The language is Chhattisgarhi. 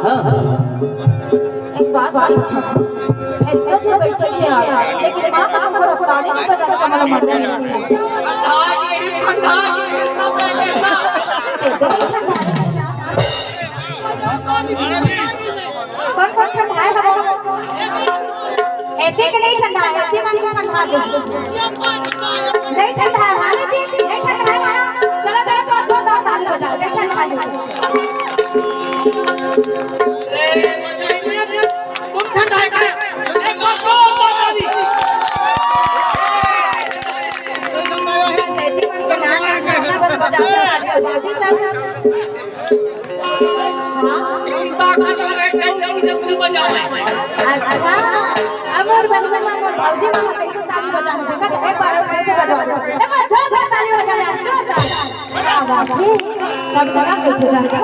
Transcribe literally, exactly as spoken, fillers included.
हाँ, हाँ। एक बात, बात, इतना जो बैठे थे आप, लेकिन माँ कसम को रफ्तारी नहीं बजाने का, मतलब, मजा नहीं आता। कौन, कौन ठंडा है? ऐसे के नहीं ठंडा है, ऐसे मन को ठंडा दे। नहीं ठंडा है, मानी जी, नहीं ठंडा है, माना। चलो, चलो, तो जोरदार ताली बजाओ, नहीं ठंडा है। तुम ठंडा है क्या? एक बार जोरदार ताली। ऐसे मन के नाम है, बस बजाओ, बाकी सब। हाँ? अच्छा, अब मोर बंधु मन, मोर भौजी मन कैसे ताली बजाना, देखा तो एक बार कैसे बजाना। एक बार जोरदार ताली बजा यार, जोरदार। क्या बात है? सब तरह के हो जाता है।